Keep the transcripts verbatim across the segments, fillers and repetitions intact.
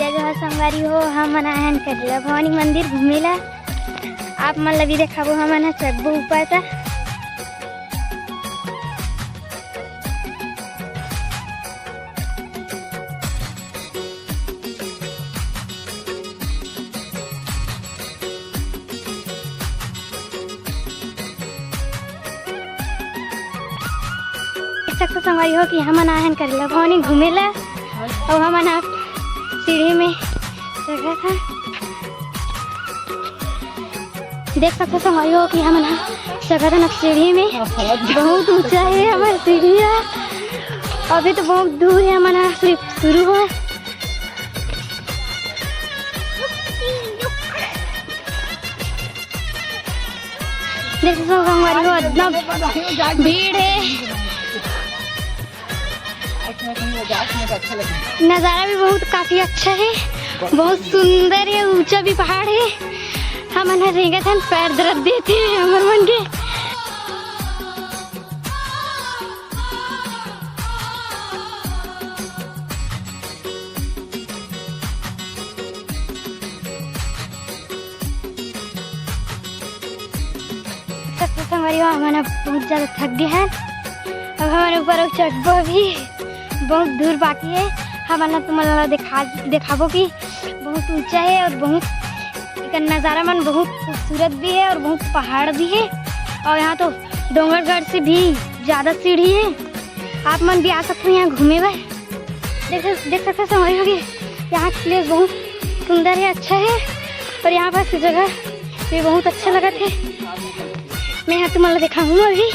जय जोहार संगवारी हो, हमन आए हन करेला भवानी मंदिर घूमे ला। आप मन ला भी देखाबो, हमन ह चघबो ऊपर त। देख सकथो संगवारी हो कि हमन आए हन करेला भवानी घूमे ला, अउ हमन ह सीढ़ी में चघत हन। देख सकथो संगवारी हो कि हमन ह चघत हन अब सीढ़ी में। बहुत ऊंचा हे हमर सीढ़ी ह, अभी तो बहुत दूर हे, हमन ह सिर्फ शुरू हो। देख सकथो संगवारी हो, इतना भीड़ हे। नज़ारा भी बहुत काफी अच्छा हे, बहुत सुंदर हे, ऊंचा भी पहाड़ हे। हमन ह रेंगत हन, पैर दर्द देथे हमर मन के। देख सकथो संगवारी हो, हमन ह बहुत ज्यादा थक गे हन। अब हमन ऊपर अउ चढ़बो भी, बहुत दूर बाकी हे। हमन ह तुमन ला देखा, देखाबो कि बहुत ऊंचा हे अउ बहुत एकर नजारा मन बहुत खूबसूरत भी हे अउ बहुत पहाड़ भी हे। अउ यहाँ तो डोंगरगढ़ से भी ज्यादा सीढ़ी हे। आप मन भी आ सकथो यहाँ घूमे बर। देख, देख सकथो संगवारी हो कि यहाँ के प्लेस बहुत सुंदर हे, अच्छा हे, अउ यहाँ पास के जगह भी बहुत अच्छा लगत हे। मैं यहाँ तुमन ला देखाहूँ अभी।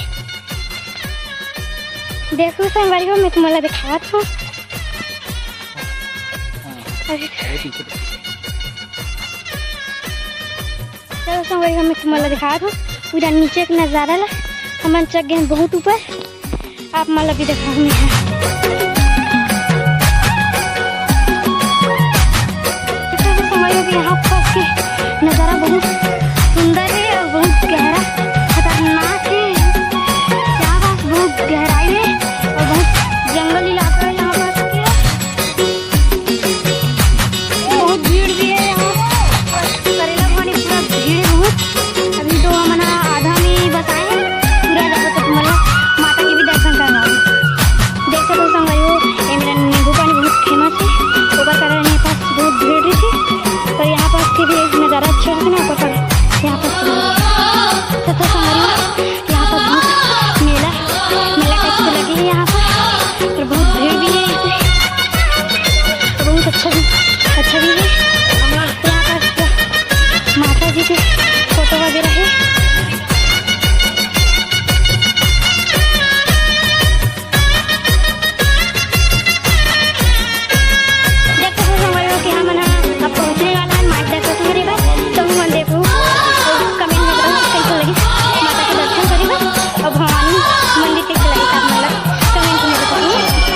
देखो संगवारी हो, मैं तुमन ला देखावत हूँ। अरे, चलो संगवारी हो, मैं तुमन ला देखावत हूँ पूरा नीचे के नजारा ला। हमन चघ गे हन बहुत ऊपर, आप मन ला भी देखाहूँ मैं। देखो संगवारी हो, यहाँ पास के नजारा बहुत सुंदर हे अउ बहुत गहरा, खतरनाक हे। यहाँ पास बहुत गहराई हे अउ बहुत जंगल इलाका हे यहाँ पास के। बहुत भीड़ भी हे यहाँ, करेला भवानी पूरा भीड़ हे बहुत। अभी तो हमन ह आधा में बस आए हन, पूरा जाबो तो तुमन ला माता के भी दर्शन करवाबो। देख सकथो संगवारी हो, ये मेरा नींबू पानी बहुत फेमस हे, ओकर कारण यहाँ पास बहुत भीड़ रहिथे। पर यहाँ पास के भी एक नजारा अच्छा रहिथे ना, ओकर कारण यहाँ पास तो संगवारी हो, यहाँ पर बहुत मेला, मेला टाइप से लगे हे यहाँ पर, और बहुत भीड़ भी हे यहाँ पे। बहुत अच्छा भी, अच्छा भी हे। यहाँ पर तो माता जी के फोटो वगैरह हे। देख सकथो संगवारी हो कि हमन ह अब पहुँचने वाला हन माता दर्शन करे बर। तो हमन देखो, कमेंट में बताओ कैसे लगिस माता के दर्शन करे बर अउ भवानी मंदिर कैसे लगिस, आप मन ला कमेंट में बताओ।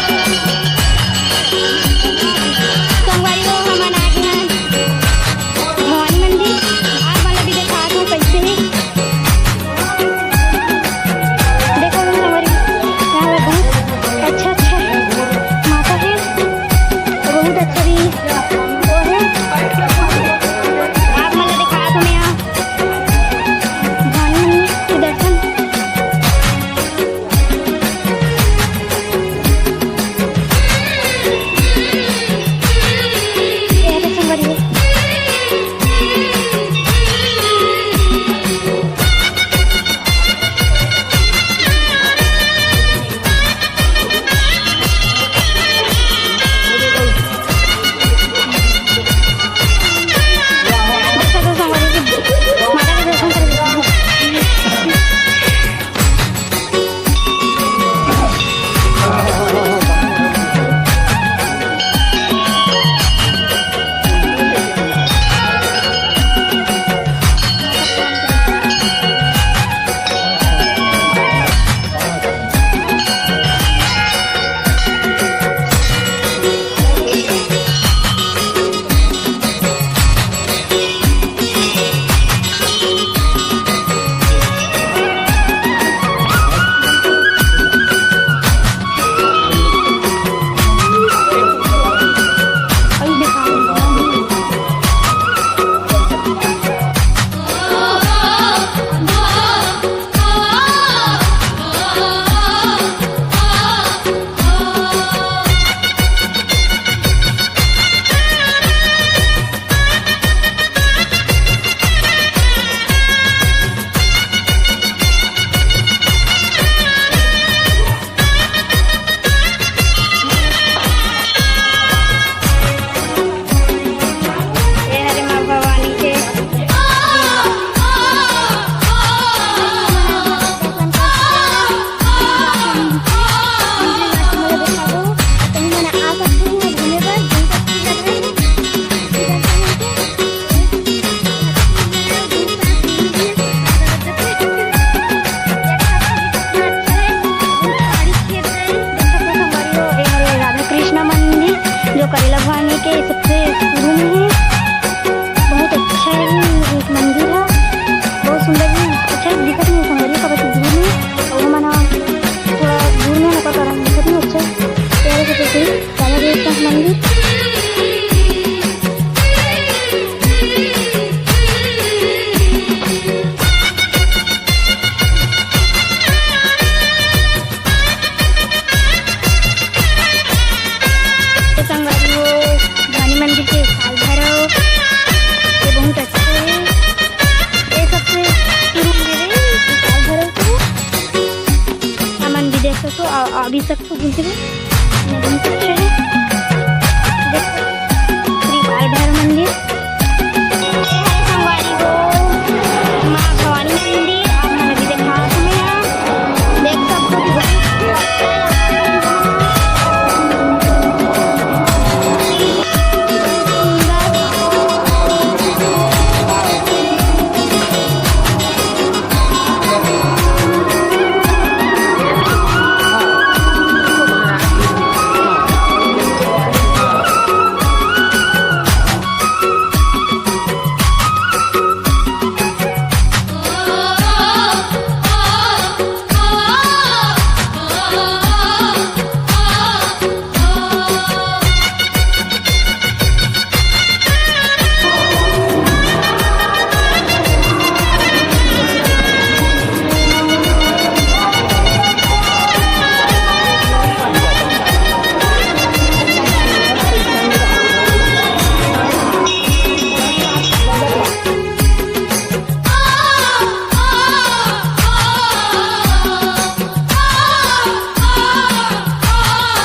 सबको बोलते हुए, ये भी पीछे है। देखो, श्री बाल भैरव मंदिर।